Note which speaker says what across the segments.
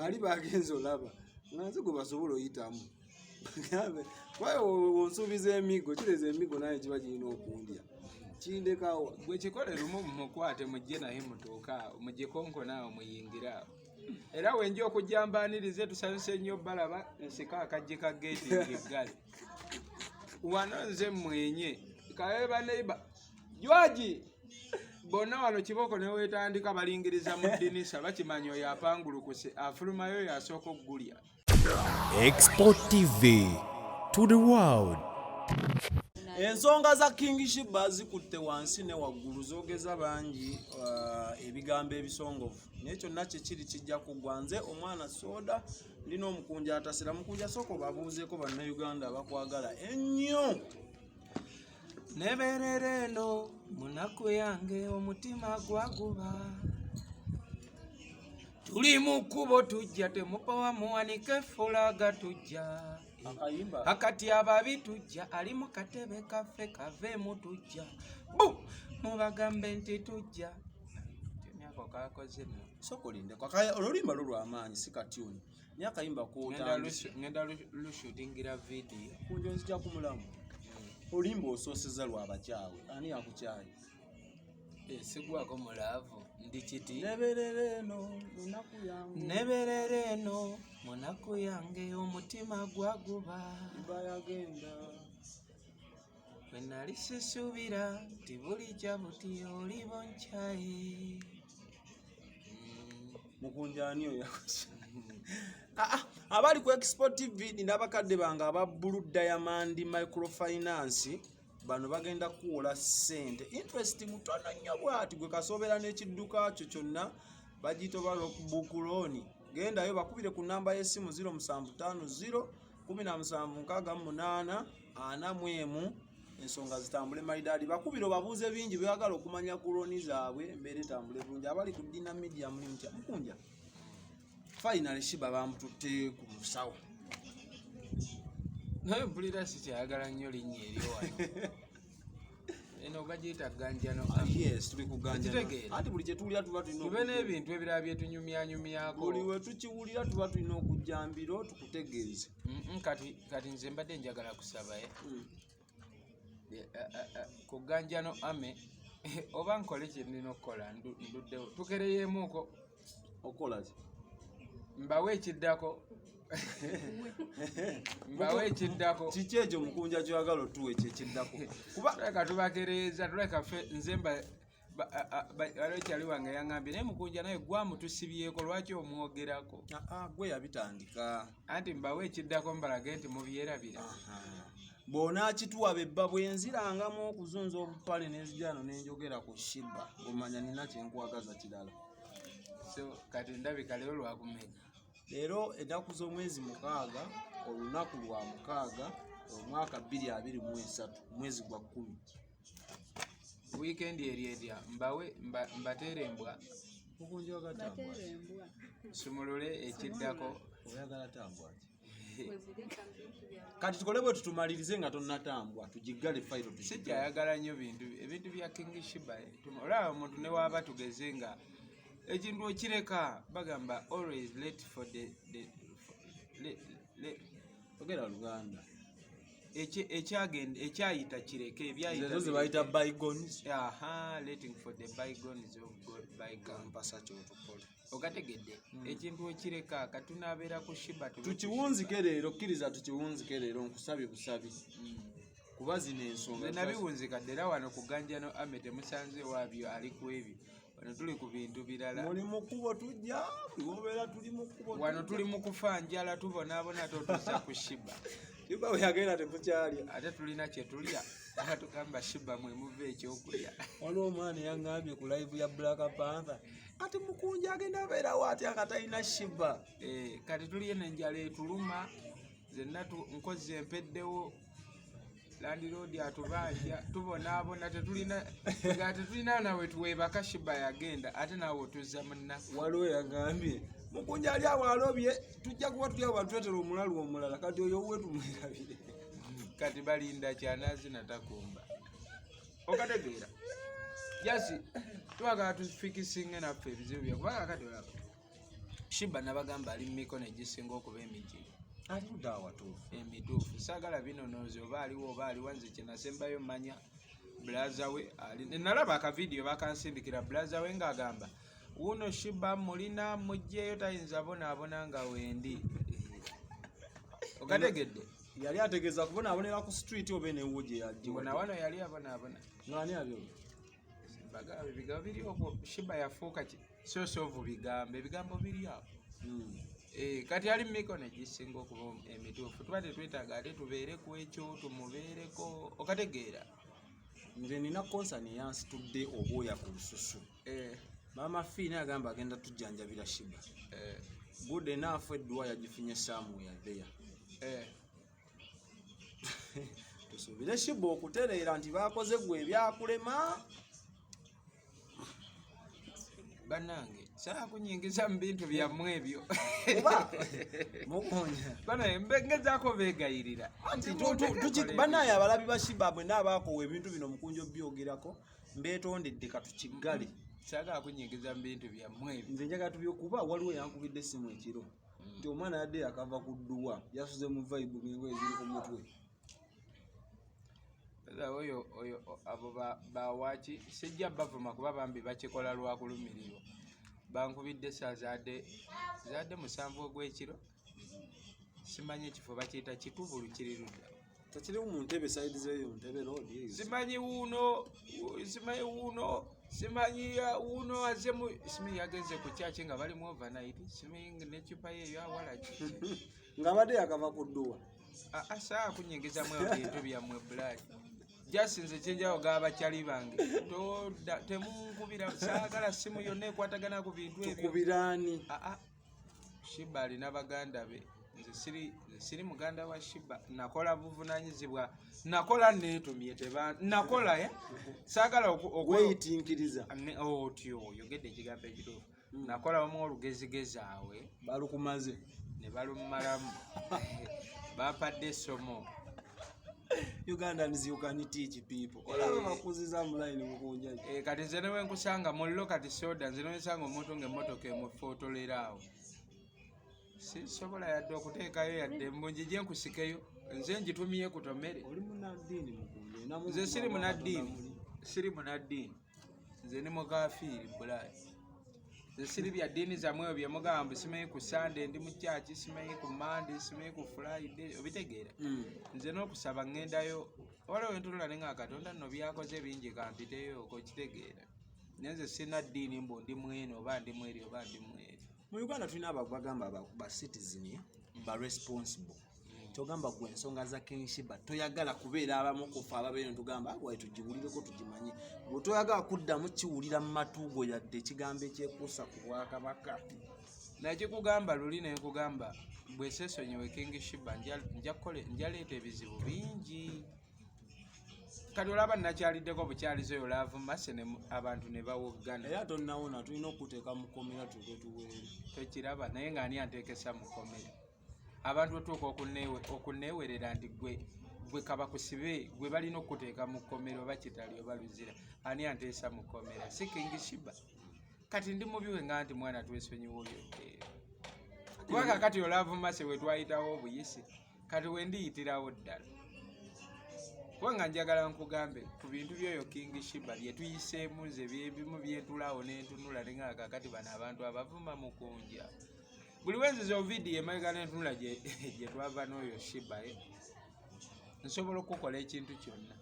Speaker 1: Bali bagenze olaba nga nze gwe basobola oyitamu. Gambe, kuba onsuubiza emiggo, kireza emiggo naye kiba kirina okundya. Kindekawa.
Speaker 2: Gwe kikole lumu, mumukwate, mujje naye mutuuke awo, mugikonkone awo, muyingire awo. Era wenja okujja mbaanirize, tusanyuse nnyo balaba nsika akaggi ka geeti ngiggale. Wano nze mwenye kabe baneiba jwaji bonna wano kiboko newetandika balingiriza mu ddinisa, bakimanya oyo apangulukuse afulumayo oyo asooka okugulya.
Speaker 3: Export TV to the world.
Speaker 1: Ensonga za King Sheeba zikutte wansi ne waggulu, zoogeza bangi ebigambo ebisongovu, naye kyonna kyekiri kijja kuggwa. Nze omwana soda ndina omukunja atasira. Mukunja, sooka obabuuzeeko Bannayuganda abakwagala ennyo.
Speaker 2: Neberera eno munaku yange, omutima gwaguba. Tuli mu kkubo tujja, temupawa, muwanike fulaga, tujja.
Speaker 1: Akayimba.
Speaker 2: Akati ababi tujja, ali mu katebe kaffe kaveemu, tujja bu mubagambe nti tujja. Temyako kakoze nno.
Speaker 1: Sooka olindeko. Oluyimba lwo lwamaanyi, si katyuni, naye akayimba kotandise.
Speaker 2: Ngenda lushutingira vidiyo.
Speaker 1: Kunjo nzija ku mulamu. Oluyimba osooseza lwabakyawe, ani akukyaye?
Speaker 2: Sigwako mu love, ndi kiti.
Speaker 1: Neberera eno lunaku yange.
Speaker 2: Neberera eno munaku yange, omutima gwaguba.
Speaker 1: Iba yagenda.
Speaker 2: Bwe nali sisuubira nti bulijja buti olibo nkyaye.
Speaker 1: Mukunja, ani oyo? Ah, ah, abali ku Expo TV, nina abakadde bange aba Blue Diamond Microfinance. Bano bagenda kuwola ssente, interest mutono nnyo bwati. Gwe kasoobera n'ekidduka kyo kyonna, bagiyita oba book loan. Gendayo bakubire ku namba y'essimu 0750 1768 41, ensonga zitambule malidaadi. Bakubire obabuuze bingi byagala okumanya ku looni zaabwe, embeera etambule bulungi. Abali ku Dina Media, muli mutya? Mukunja, finally Sheeba bamututte ku musawo.
Speaker 2: Naye mpulira sikyayagala nnyo linnya eryo wano. Eno bagiyita ganjano.
Speaker 1: Ah, yes, tuli kuganja.
Speaker 2: Okitegeera?
Speaker 1: Anti buli kyetuwulira tuba tulina
Speaker 2: tube n'ebintu ebirala byetunyumyanyumyako.
Speaker 1: Buli we tukiwulira tuba tulina okujja mbiro tukutegeeze.
Speaker 2: Kati nze mbadde njagala kusaba ku ganjano ame oba nkole kye nnina okukola, nduddewo tukereyeemuuko.
Speaker 1: Okola ki?
Speaker 2: Mbawe ekiddako, mbawe ekiddako.
Speaker 1: Kiki ekyo, mukunja, kyoyagala otuwa ekyo ekiddako? Kuba
Speaker 2: tuleka tubakereeza, tuleka ffe nze mba waliwo kyali wange yaŋŋambye, naye mukunja naye gwamutusibyeko, lwaki omwogerako?
Speaker 1: Ah, ah, gwe yabitandika.
Speaker 2: Anti mbawe ekiddako mbalage nti mubyerabira.
Speaker 1: Bw'onaakituwa bebba bwenzirangamu okuzunza obupale n'enzijano n'enjogera ku Sheeba, omanya nina kyenkwagaza kirala.
Speaker 2: So kati ndabika leero lwakumeka?
Speaker 1: Leero ennaku z'omwezi 6, olunaku lwa 6, omwaka 2023, mwezi gwa 10.
Speaker 2: Wiikendi eri etya? Mbawe mbateere embwa.
Speaker 1: Mukunja, ogatambwa?
Speaker 4: Bateera embwa.
Speaker 2: Sumulule ekiddako.
Speaker 1: Oyagala tambwa ki? Kati tukole bwe tutumalirize nga tonnatambwa, tugiggale fayiro, tugiggale.
Speaker 2: Sikyayagala nnyo bintu, ebintu bya King Sheeba. Olaba omuntu ne waaba tugeze nga ekintu okireka, bagamba always let for the for, le,
Speaker 1: Ogera Luganda.
Speaker 2: Ekyagenda ekyayita kireke, ebyayita
Speaker 1: Ezo ze bayita
Speaker 2: bireke.
Speaker 1: Bygones.
Speaker 2: Aha, letting for the bygones of God bygone.
Speaker 1: Mpasa kyotukole.
Speaker 2: Okategedde? Ekintu okireka. Katunabeera ku Sheeba, tube ku
Speaker 1: Tukiwunzike leero, kkiriza tukiwunzike leero, nkusabye busabi, kuba zino ensonga
Speaker 2: Nze nabiwunzika dda. Era wano ku ganjano ame temusanze waabyo ali ku ebyo. Wano tuli ku bintu birala.
Speaker 1: Muli mu kkubo tujja, buli wobeera tuli mu kkubo.
Speaker 2: Wano tuli mu kufa njala, tubonaabona, totuusa ku Sheeba.
Speaker 1: Sheeba bwe yagenda temukyalya.
Speaker 2: Ate tulina kye tulya, abatugamba Sheeba mwe muva ekyokulya.
Speaker 1: Waliwo omwana eyaŋŋambye ku live ya Black Panther ati mukunja agenda abeerawo atya nga talina Sheeba?
Speaker 2: Eh, kati tuliyo nenjala etuluma zenna, nkozi empeddewo, landlord atubanja, tubonaabona, tetulina nga tetulina nawe tuweebaka. Sheeba yagenda, ate naawe otuzza mu nnaku.
Speaker 1: Waliwo eyagambye mukunja ali awo alobye, tujja kuba tuli awo batwetera omulalu omulala, kati oyo owuwe tumwerabire.
Speaker 2: Kati balinda kyanazina takumba, okategeera? Jasi twagala tufikisinge naffe ebizibu bya kubanga kati olaba Sheebah nabagamba ali mu mikono egisinga okuba emigi
Speaker 1: Ali ludda awatuufu.
Speaker 2: Emituufu. Saagala binonoozi oba aliwo oba aliwa. Nze kyenasembayo manya, brother we ali, nalaba akavidiyo bakansindikira, brother we ng'agamba wuno Sheebah mulina mugjeyo, tayinza bonaabona nga wendi. Okategedde?
Speaker 1: Yali ategeeza kubonaabonera ku street oba enewo gye
Speaker 2: Ngo
Speaker 1: yajja?
Speaker 2: Nawano yali abonaabona.
Speaker 1: Ng'ani abyo?
Speaker 2: Bagamba ebigambo biri okwo. Sheebah yafuuka ki source of bigambo, ebigambo biri awo. Kati ali mu mikono egisinga okuba emituufu. Tuba tetwetaaga ate tubeere ku ekyo, tumubeereko, okategeera?
Speaker 1: Nze nina concern eyansitudde obwoya ku lususu. Maama Fiina agamba agenda tujjanjabira Sheebah. Good enough, edduwa yagifunye somewhere there. Tusuubire Sheebah okutereera nti bakoze gwe ebyakulema.
Speaker 2: Bannange, saakunyingiza mu bintu byammwe ebyo.
Speaker 1: Kuba mukonya.
Speaker 2: Banaye ngezaako beegayirira.
Speaker 1: Anti bannaye abalabi ba Sheebah mwenna abaakowa ebintu bino, mukunja obyogerako, mbeetondedde, katukiggale.
Speaker 2: Saagala kunyingiza mu bintu byammwe ebyo.
Speaker 1: Nze njagala tubyokuba. Waliwo yankubidde essimu ekiro nti omwana yadde yakava ku dduwa, yasuze mu vibe ng'engoye ziri ku mutwe.
Speaker 2: Oyo oyo abo bawaki sijja bavuma kuba bambi bakikola lwakulumirirwa. Bankubidde saa zaadde 7 ogw'ekiro, simanyi ekifo bakiyita Kitubulu, kiri ludda.
Speaker 1: Tekiri mu ntebe, side zeeyo Ntebe Road.
Speaker 2: Simanyi wuuno, simanyi wuuno, simanyi wuuno aze mu, simanyi yagenze ku kyaki nga bali mu overnight, simanyi n'ecupa ye eyo awalaki.
Speaker 1: Ng'abadde yakava ku dduwa.
Speaker 2: Saa kunyingizamu ebintu byammwe, blood. Just nze kyenjawo g'abakyali bange, toda temunkubira, saagala simu yonna ekwatagana ku bintu ebyo.
Speaker 1: Tukubiraani?
Speaker 2: Aa, Sheebah alina baganda be. Nze siri muganda wa Sheebah. Nakola buvunanyizibwa, nakola neetumye, teba nakola saagala
Speaker 1: Weeyitinkiriza.
Speaker 2: Otyo oyogedde ekigambo ekituufu. Nakola wamu olugezigezi awe.
Speaker 1: Balukumaze.
Speaker 2: Ne balumalamu, bampadde essomo.
Speaker 1: Ugandans, you can teach people. Olaba bakuziza mu line, mukunja.
Speaker 2: Kati nze newe nkusanga mullo, kati soda, nze newensanga omuntu ng'emmotoka emufootolera awo, sisobola yadde okuteekayo yadde mbungi nkusikeyo, nze ngitumye kutomere.
Speaker 1: Oli munaddiini, mukunja. Olinamu
Speaker 2: Nze siri
Speaker 1: omutima gwa
Speaker 2: munaddiini.
Speaker 1: Katonda muli.
Speaker 2: Siri munaddiini, nze ndi mukafiiri bulayi. Nze siri bya ddiini zammwe ebyo byemugamba mbu simanyi ku Sande ndi mu kyaki, simanyi ku Mande, simanyi ku Friday, obitegeera? Nze n'okusaba ŋŋendayo, waliwo wentunula ne nga Katonda nno byakoze bingi, kampiteyo okitegeera. Naye nze sirina ddiini mbu ndi mwene oba ndi mweri oba ndi mweri.
Speaker 1: Mu Uganda tulina bagamba ba citizen ba responsible. Kyogamba gwe ensonga za King Sheebah toyagala kubeera abamu kufa ababeera ntugamba wayi tugiwulireko tugimanye, gwe toyagala kuddamu kiwulira mu matu go yadde ekigambo ekyekuusa ku bwakabaka.
Speaker 2: Nakikugamba luli nenkugamba bwe seesonyiwe King Sheebah, njaleeta ebizibu bingi. Kati olaba nakyaliddeko bukyalizo oyo Love Mercy ne abantu ne bawoggana.
Speaker 1: Era tonnawona, tulina okuteeka mu kkomera tuke tuweere.
Speaker 2: Tokiraba naye ng'ani anteekesa mu kkomera? Abantu otuuka okuneewerera nti gwe gwe kabakusibe, gwe balina okuteeka mu kkomera oba kitali oba luzira. Ani anteesa mu kkomera? Si King Sheebah? Kati ndi mubiwe nga nti mwana twesonyiwa oyo ddeero, kubanga kati o Love Mercy we twayitawo obuyisi, kati wendiyitirawo ddala, kubanga njagala nkugambe ku bintu byoyo King Sheebah bye tuyiseemu. Nze byebimu byentulaawo nentunula nenga kakati bano abantu abavuma mukunja buli wenziza ovidiyo emabega nentunula gye twava n'oyo Sheebah, nsobola okukola ekintu kyonna.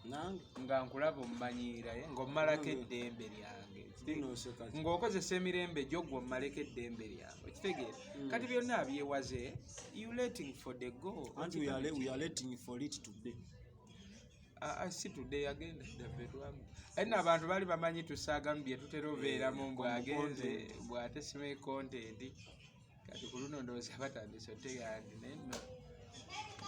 Speaker 1: Nange.
Speaker 2: Nga nkulaba omumanyiira, ng'ommalako eddembe lyange.
Speaker 1: Tinoseka.
Speaker 2: Ng'okozesa emirembe gyo gwe ommaleko eddembe lyange, okitegeera? Kati byonna abyewaze, you letting for the go.
Speaker 1: Anti we are letting for it today.
Speaker 2: Ah, ah, si today, yagenda dda, twamu aye nno abantu baali bamanyi tusaagamu bye tutera obeeramu bwagenze bw'ate simanyi content. Kati ku luno ndowooza batandise otegeera nti naye nno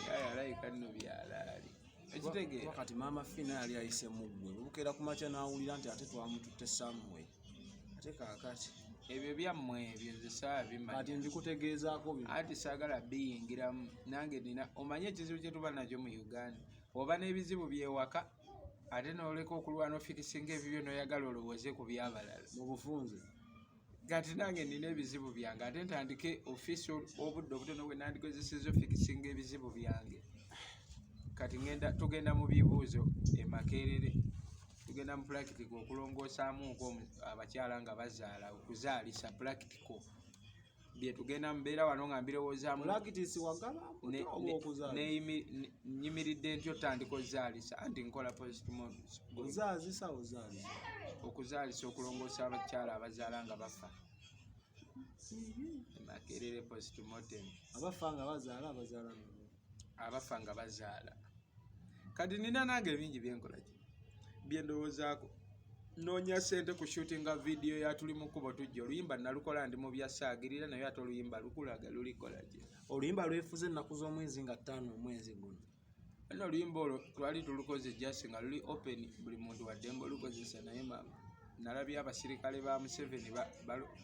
Speaker 2: yayalayika nno byalaali, ekitegeera?
Speaker 1: Kuba kati maama Fina yali ayise mu ggwe bukeera ku makya n'awulira nti ate twamututte somewhere, ate kaakati
Speaker 2: Ebyo byammwe ebyo, nze saabimanya.
Speaker 1: Kati mbikutegeezaako bino.
Speaker 2: Anti saagala biyingiramu. Nange nina omanye ekizibu kye tuba nakyo mu Uganda, oba n'ebizibu byewaka ate n'oleka okulwana ofikisinga ebibyo n'oyagala olowooze ku byabalala.
Speaker 1: Mu bufunze.
Speaker 2: Kati nange nina ebizibu byange, ate ntandike ofiisi obudde obutono bwe nandikozesezza ofikisinga ebizibu byange. Kati ngenda tugenda mu bibuuzo e Makerere, tugenda mu practical okulongoosaamuko abakyala nga bazaala, okuzaalisa practical bye tugenda mbeera wano nga mbirowoozaamu.
Speaker 1: Practice wagala oba okuzaala?
Speaker 2: Nyimiridde ntyo otandika ozaalisa, anti nkola postmortem.
Speaker 1: Ozaazisa, ozaalisa?
Speaker 2: Okuzaalisa, okulongoosa abakyala abazaala nga bafa e Makerere, postmortem.
Speaker 1: Abafa nga bazaala, abazaala nga bafa.
Speaker 2: Abafa nga bazaala. Kati nina nange ebingi byenkola ki byendowoozaako, noonya sente ku shootinga video ya Tuli mu Kkubo Tujja. Oluyimba nalukola ndi mu byasaagirira, naye ate oluyimba lukulaga lulikola gye.
Speaker 1: Oluyimba lwefuze ennaku z'omwezi nga 5 omwezi guno.
Speaker 2: Ano oluyimba olwo twali tulukoze just nga luli open, buli muntu waddembe olukozesa, naye maama nalabye abasirikale ba Museveni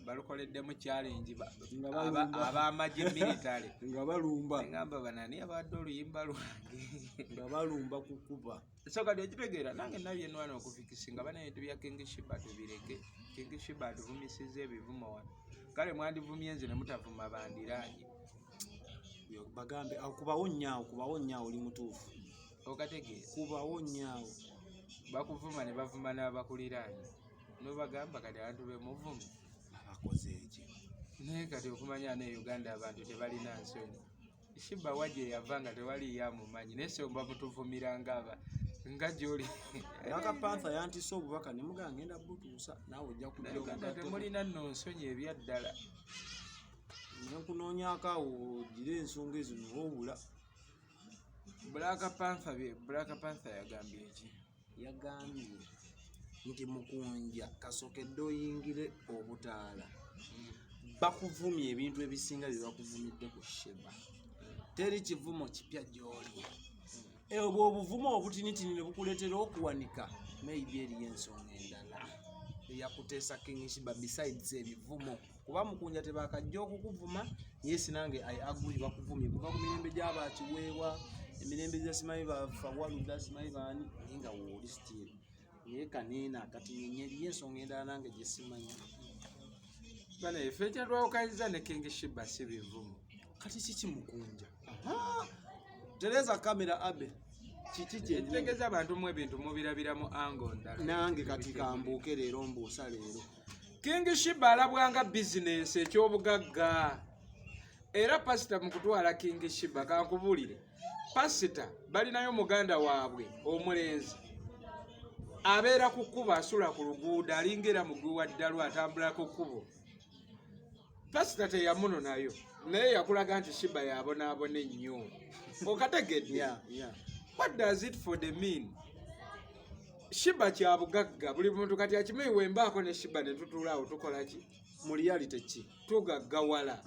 Speaker 2: balukoleddemu challenge
Speaker 1: Nga balumba.
Speaker 2: Ab'amagye military
Speaker 1: nga balumba.
Speaker 2: Ngamba banani abadde oluyimba lwange?
Speaker 1: Nga balumba kukuba.
Speaker 2: So kati okitegeera, nange nabye nwana okufikisinga bana ebintu bya King Shiba tubireke. King Shiba atuvumisiza ebivumo wano, kale mwandivumye nze ne mutavuma bandiraanye.
Speaker 1: Bagambe awo kubawo nnyo, kubawo nnyo, oli mutuufu.
Speaker 2: Okategeera?
Speaker 1: Kubawo nnyo awo.
Speaker 2: Bakuvuma ne bavuma n'abakuliraanye, nobagamba kati abantu bemuvume
Speaker 1: abakoze eki?
Speaker 2: Naye kati okumanya ne Uganda abantu tebalina nsonyi. Shiba wa gye yava nga tewaliyo amumanyi, naye so bamutuvumira nga nga gyoli.
Speaker 1: Black Panther yantise obubaka ne mugamba ngenda butuusa, naawe ojja kujja.
Speaker 2: Uganda
Speaker 1: obugatteko.
Speaker 2: Temulina nno nsonyi ebyaddala.
Speaker 1: Nenkunoonyaako awo ogire ensonga ezo newobula.
Speaker 2: Black Panther, Black Panther yagambye eki?
Speaker 1: Yagambye nti Mukunja kasokedde oyingire obutaala, bakuvumye ebintu ebisinga bye bakuvumidde ku Sheba, teri kivumo kipya gy'oli. Obwo obuvumo obutinitini ne bukuleetera okuwanika, maybe eriyo ensonga endala eyakuteesa King Shiba besides ebivumo, kuba Mukunja tebakajja okukuvuma. Yes, nange I agree, bakuvumye kuva ku mirembe gy'abakiweewa, emirembe gya simanyi bafawaluda simanyi baani, naye nga wooli still, naye kaneena akati eriyo ensonga endala nange gye simanyi.
Speaker 2: Bana ife ekyatwawukanyiza ne King Shiba si bivumo.
Speaker 1: Kati kiki Mukunja? Aha! Tereza kamera abe kiki kyennyini?
Speaker 2: Ekitegeeza abantu mu ebintu mubirabiramu angle ndala.
Speaker 1: Nange kati kambuuke leero, mbuusa leero.
Speaker 2: King Shiba alabwanga bizinensi, ekyobugagga, era pasita mu kutwala King Shiba, kankubulire, pasita balinayo muganda waabwe omulenzi abeera ku kkubo, asula ku luguudo, alinga era mugwi wa ddalu, atambula ku kkubo. Pasita teyamunonayo, naye yakulaga nti Shiba yabonaabona ennyo, okategedde?
Speaker 1: Yeah.
Speaker 2: What does it for the mean? Shiba kya bugagga, buli muntu kati akimanyi. Wembaako ne Shiba ne tutuula awo, tukola ki?
Speaker 1: Mu reality ki?
Speaker 2: Tugaggawala.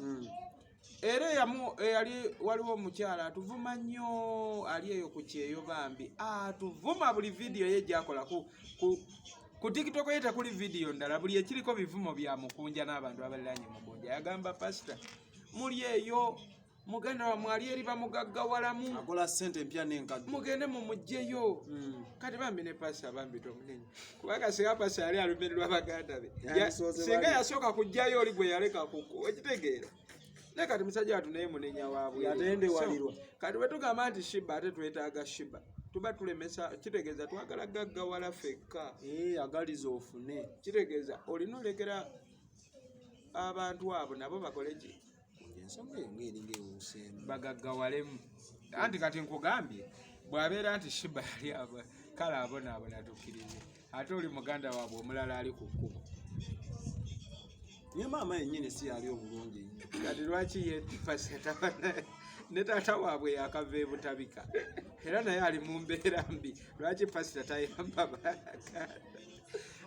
Speaker 2: Era eyali waliwo omukyala atuvuma nnyo, ali eyo ku kyeyo, bambi atuvuma buli vidiyo ye gyakola ku TikTok ye, tekuli vidiyo ndala, buli ekiriko bivumo bya Mukunja n'abantu abaliranye Mukunja. Yagamba pasita, muli eyo muganda wammwe ali eri bamugaggawalamu,
Speaker 1: akola ssente empya n'enkadde,
Speaker 2: mugende mumugjeyo. Kati bambi ne pasita bambi tomunenya, kubanga singa pasita yali alumirirwa baganda be,
Speaker 1: Yandisoose
Speaker 2: singa
Speaker 1: bali.
Speaker 2: yasooka kugjayo oli gwe yaleka kuku, okitegeera? Naye kati musajja watu naye munenya waabwe.
Speaker 1: Yatendewalirwa.
Speaker 2: So, kati bwe tugamba nti Shiba, ate twetaaga Shiba, tuba tulemesa, kitegeeza twagala gaggawala ffekka.
Speaker 1: Eh, agaliza ofune.
Speaker 2: Kitegeeza olina olekera abantu abo nabo bakole ki?
Speaker 1: Ensonga eyo ng'eringa ewuuseemu.
Speaker 2: Bagaggawalemu. Anti kati nkugambye, bw'abeera nti Shiba yali kale abonaabona, tukkirize, ate oli muganda waabwe omulala ali ku kkubo.
Speaker 1: Naye maama yennyini si yali obulungi ennyo.
Speaker 2: Kati lwaki ye pasita ne taata waabwe yakava ebutabika, era naye ali mu mbeera mbi, lwaki pasita tayamba baganda?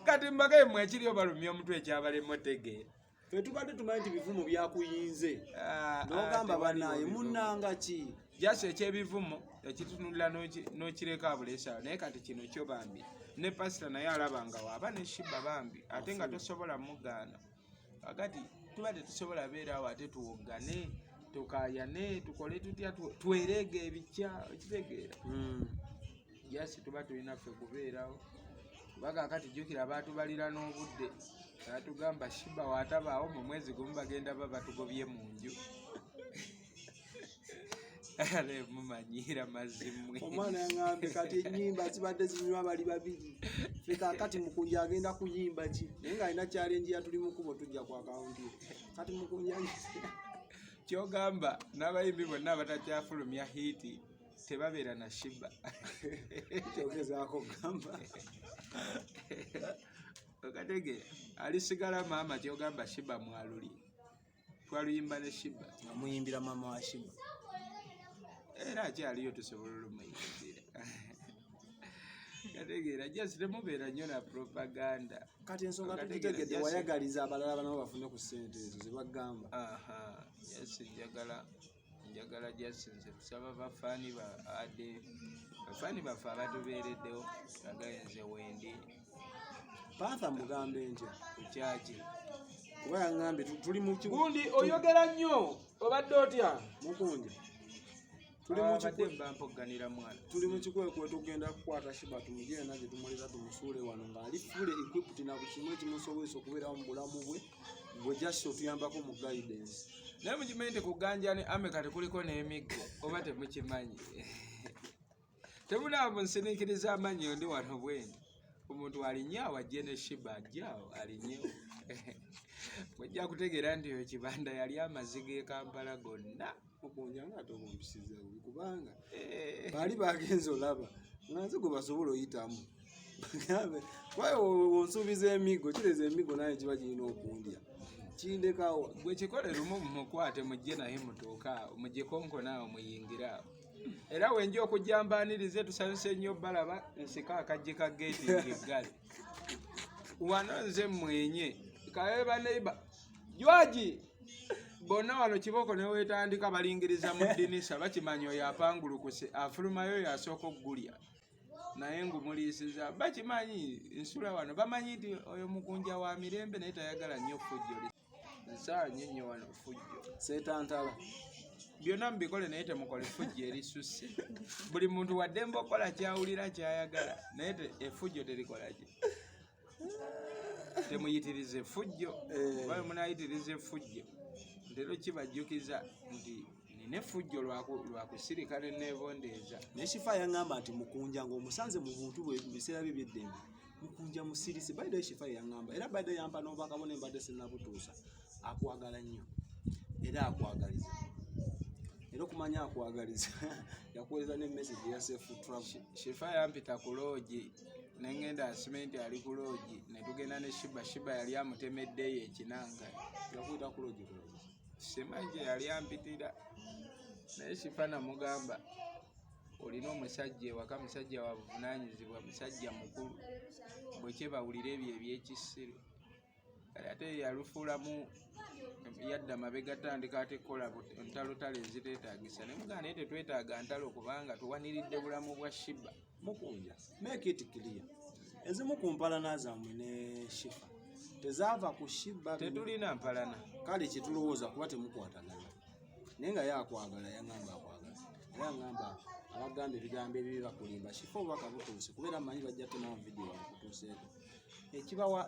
Speaker 2: Kati mbagaye mwe ekiriyo balumya omutwe, ekyabalemu otegeera.
Speaker 1: Ffe tubadde tumanyi nti bivumo byakuyinze,
Speaker 2: Ah,
Speaker 1: n'ogamba
Speaker 2: ah, tewaliwo
Speaker 1: bannaaye
Speaker 2: bivumo.
Speaker 1: munnanga ki?
Speaker 2: Jasi ekyebivumo ekitunulira n'okireka abuleesaawo, naye kati kino kyo bambi ne pasita naye alaba nga waaba ne Shiba bambi, ate nga tosobola mugaana. Kakati tuba tetusobola beeraawo ate tuwoggane, tukayane, tukole tutya, twereege ebikya, okitegeera? Jasi tuba tulina ffe kubeerawo. Kuba kaakati jjukira baatubalira n'obudde, baatugamba Sheebah waatabaawo mu mwezi gumu bagenda ba batugobye mu nju. Ale mumanyiira mazzi mmwe.
Speaker 1: Omwana yaŋambye kati ennyimba zibadde zinywa bali babiri, ffe kaakati Mukunja agenda kuyimba ki? Naye ng'alina challenge ya tuli mukubo tujja ku akawunti ye. Kati Mukunja
Speaker 2: Kyogamba n'abayimbi bonna abatakyafulumya hit tebabeera na Sheebah.
Speaker 1: Kyogezaako kugamba.
Speaker 2: Okategeera, alisigala maama. Kyogamba Sheebah mwaluli twaluyimba ne Sheebah.
Speaker 1: Nga muyimbira maama wa Sheebah.
Speaker 2: Era akyaliyo, tusobola olumuyimbira. Kategeera, just temubeera nnyo na propaganda.
Speaker 1: Kati ensonga
Speaker 2: Okategeera,
Speaker 1: tugitegedde. Wayagaliza abalala banabo bafune ku ssente ezo zebagamba.
Speaker 2: Aha, just njagala just nze kusaba bafaani ba ade bafaani baffe abatubeereddewo, agaye nze wendi.
Speaker 1: Panther mugambe ntya?
Speaker 2: Kukyaki?
Speaker 1: Kuba yaŋŋambye tuli mu
Speaker 2: Gundi oyogera nnyo, obadde otya?
Speaker 1: Mukunja, tuli mu
Speaker 2: Abadde mba mpogganira mwana.
Speaker 1: Tuli mu kikwekwe, tugenda kukwata Sheebah tumugye yonna gye tumuleta tumusuule wano ng'ali fully equipped na buli kimu ekimusobozesa okubeerawo mu bulamu bwe. Gwe just otuyambako mu guidance.
Speaker 2: Naye mukimanyi nti kuganja ne ame kati kuliko n'emiggo, oba temukimanyi? Temunaba munsiniikiriza amannyo, ndi wano bwendi. Omuntu alinye awo ajje ne Sheebah, ajje awo alinyewo, mujja kutegeera nti oyo Kibanda yali amazzi g'e Kampala gonna.
Speaker 1: Mukunja nga ate obumpisiza bubi kubanga
Speaker 2: Eh,
Speaker 1: baali bagenze olaba nga nze gwe basobola oyitamu. Bagambe, kuba onsuubiza emiggo, kireza emiggo naye kiba kirina okundya kindekawa.
Speaker 2: Gwe kikole lumu mumukwate mujje naye mutuuke awo mugikonkona awo muyingire awo. Era wenja okujja mbaanirize, tusanyuse nnyo balaba. Nsika akaggi ka geeti ngiggale wano, nze mwenye kabe baneiba jwaji bonna wano kiboko newetandika balingiriza mu ddinisa, bakimanyi oyo apangulukuse afulumayo oyo asooka okugulya naye ngumuliisiza. Bakimanyi nsula wano, bamanyi nti oyo mukunja wa mirembe naye tayagala nnyo fujjo. Nsaanye nnyo wano fujjo.
Speaker 1: Seetantala.
Speaker 2: Byonna mubikole naye temukole fujjo erisusse. Buli muntu waddembe okukola kyawulira kyayagala, naye effujjo terikola ki, temuyitiriza effujjo.
Speaker 1: Eh.
Speaker 2: Oba bwe munayitiriza effujjo, ntera kibajjukiza nti nina effujjo lwakusirika neneebondeeza.
Speaker 1: Naye Shifa yaŋŋamba nti Mukunja ng'omusanze mu buntu bwe mu biseera bye byeddembe, Mukunja musirise. By the way, Shifa yaŋŋamba era by the way yampa n'obubaka bwo, mbadde sinnabutuusa. Akwagala nnyo era akwagaliza, era okumanya akwagaliza yakuweereza ne message ya safe travel.
Speaker 2: Shifa yampita ku loogi nengenda asime nti ali ku loogi, netugenda ne Sheebah. Sheebah yali amutemeddeeyo ekinanga.
Speaker 1: Yakuyita ku loogi kulogi?
Speaker 2: Simanyi gye yali ampitira, naye Shifa namugamba olina omusajja ewaka, musajja wa buvunaanyizibwa, musajja mukulu, bwe kyebawulira ebyo ebyekisiru. Kale ate yalufuulamu yadda mabega, tandika ate kukola ntalotalo eziteetaagisa. Ne mugamba naye tetwetaaga ntalo kubanga tuwaniridde bulamu bwa Sheebah.
Speaker 1: Mukunja, make it clear, ezimu ku mpalana zammwe ne Shifa tezaava ku Sheebah?
Speaker 2: Tetulina mpalana.
Speaker 1: Kale kyetulowooza kuba temukwatagana, naye nga yakwagala, yaŋŋamba akwagala, era yaŋŋamba abagamba ebigambo ebibi bakulimba. Shifa obubaka butuuse, kubeera mmanyi bajja temawo vidiyo wakutuuseeko.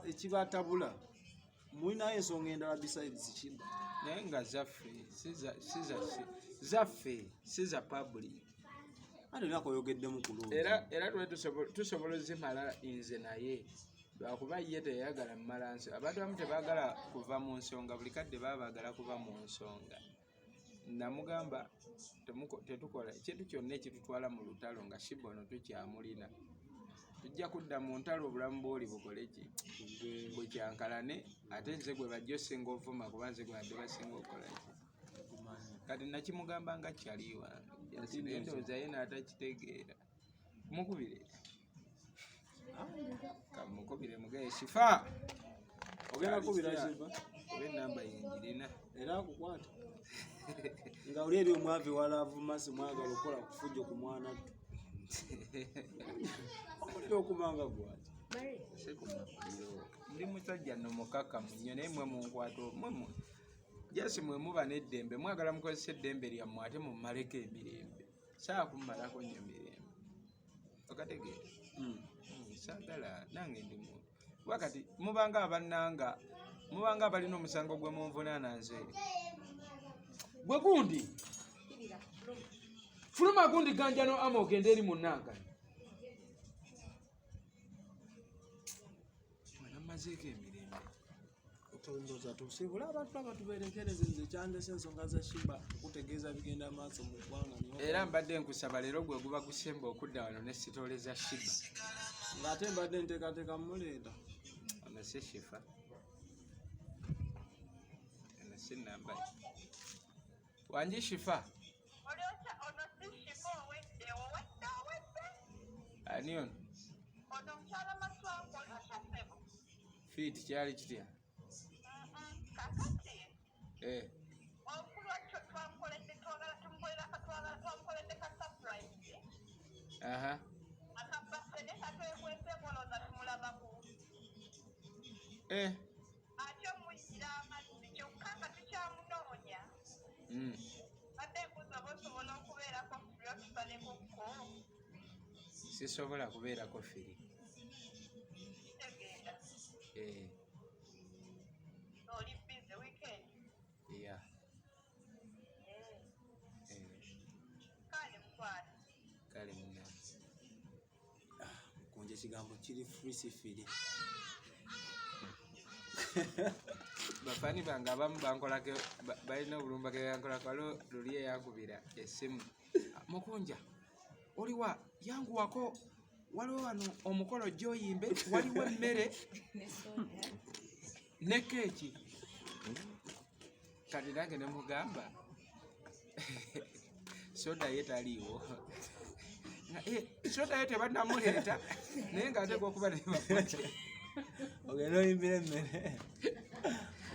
Speaker 1: Ekibatabula mulinayo ensonga endala besides Sheebah?
Speaker 2: Naye nga zaffe si zaffe, si za public.
Speaker 1: Ate olina oyogeddemu kulungi.
Speaker 2: Era twali tusobola ozimala nze naye, lwakuba ye teyayagala mmala nsi. Abantu abamu tebaagala kuva mu nsonga, buli kadde baba baagala kuva mu nsonga. Namugamba tetukola ekintu kyonna ekitutwala mu lutalo nga Sheebah ono tukyamulina, tujja kudda mu ntalo, obulamu bwoli bukole ki, bwekyankalane. Ate nze gwe bajja osinga ovuma, kuba nze gwe badde basinga okukola ki. Kati nakimugamba nga kyali wange, naye ndowooza ye n'atakitegeera. Mukubire, kamukubire mugaye Shifa.
Speaker 1: Ogenda kubira Shifa?
Speaker 2: Oba enamba yengirina.
Speaker 1: Era akukwata nga oli eri omwavi walavumasi mwagala okukola kufujjo ku mwana ttu omuliro okumanga gwaki.
Speaker 2: Sikumuliro, ndi musajja nno mukakamu nnyo, naye mwe munkwata mwe jasi mwe muba n'eddembe, mwagala mukozesa eddembe lyammwe ate mummaleko emirembe. Saa kummalako nnyo mirembe, okategeera? Saagala nange ndi muntu. Kuba kati mubanga abannanga, mubanga abalina omusango gwe munvunaana nze. Gwe gundi. Fuluma gundi ganja no ama ogende eri munnanga. Mwana mmazeeko emirembe.
Speaker 1: Ndowooza tusiibule abantu aba tuberekereze nze kyandese ensonga za Shiba okutegeeza bigenda maaso mu ggwanga.
Speaker 2: Era mbadde nkusaba leero gwe guba gusemba okudda wano ne sitoole za Shiba.
Speaker 1: Ng'ate mbadde nteekateeka muleeta.
Speaker 2: Ono si Shifa. Eno si nnamba ye. Wangi Shifa?
Speaker 4: Ono si Shifa owedde, owedde, owedde.
Speaker 2: Ani ono?
Speaker 4: Ono mukyala Maswangu, oli otya ssebo?
Speaker 2: Fiiti kyali kitya?
Speaker 4: Kakati.
Speaker 2: Eh.
Speaker 4: Omukulu wakyo twamukoledde, twagala tumukolera katwagala twamukoledde ka surprise.
Speaker 2: Aha.
Speaker 4: Akabase ne katwekwese kolooza tumulabaku.
Speaker 2: Eh.
Speaker 4: Ate omuyira amazzi kyokka nga tukyamunoonya. Badde mbuuza oba osobola okubeerako free otusaleko ko.
Speaker 2: Sisobola kubeerako free.
Speaker 4: Kitegeera.
Speaker 2: Eh.
Speaker 4: Oli busy weekend?
Speaker 2: Yeah.
Speaker 4: Eh.
Speaker 2: Eh.
Speaker 4: Kale mukwano.
Speaker 2: Kale munnange.
Speaker 1: Kunja ekigambo kiri free si free.
Speaker 2: Bafaani bange abamu bankolako balina obulumba ke bankolako waliwo luli eyankubira essimu. Mukunja oliwa yanguwako waliwo wano omukolo gy'oyimbe waliwo emmere ne keeki. Kati nange ne mugamba soda ye taliiwo. Soda ye tebannamuleeta naye ng'ateekwa okuba ne bakote.
Speaker 1: Ogenda oyimbira emmere.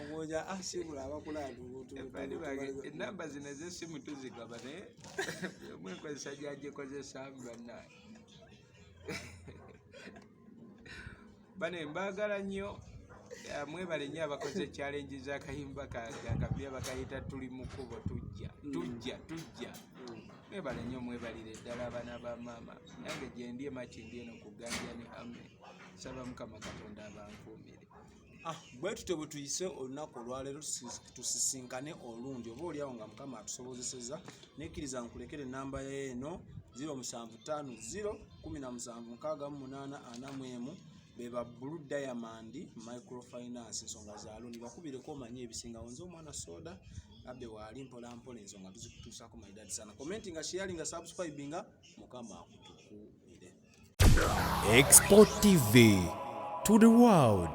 Speaker 1: Okunja asibula abakulaba
Speaker 2: Bafaani bange ennamba zino ez'essimu tuzigaba naye omwekozesa gy'agikozesaamu bannange. Bane mbaagala nnyo. Mwebale nnyo abakoze challenge z'akayimba kange akapya bakayita tuli mu kkubo tujja tujja tujja. Mwebale nnyo mwebalire ddala abaana ba maama. Nange gye ndi emakindi eno ku Ganja ne Ame. Nsaba Mukama Katonda abankuumire.
Speaker 1: Bwe tutyo bwe tuyise olunaku olwaleero tusisinkane olundi oba oliawo nga Mukama atusobozesezza. Nekkiriza nkulekere ennamba ye eno 0750 17 68 41 be ba Blue Diamond Microfinance ensonga za looni bakubireko omanye ebisingawo. Nze omwana soda Abe waali mpola mpola ensonga tuzikutuusaako maridadi sana. Commentinga, sharinga, subscribinga, Mukama akutukuumire.
Speaker 3: Export TV to the world.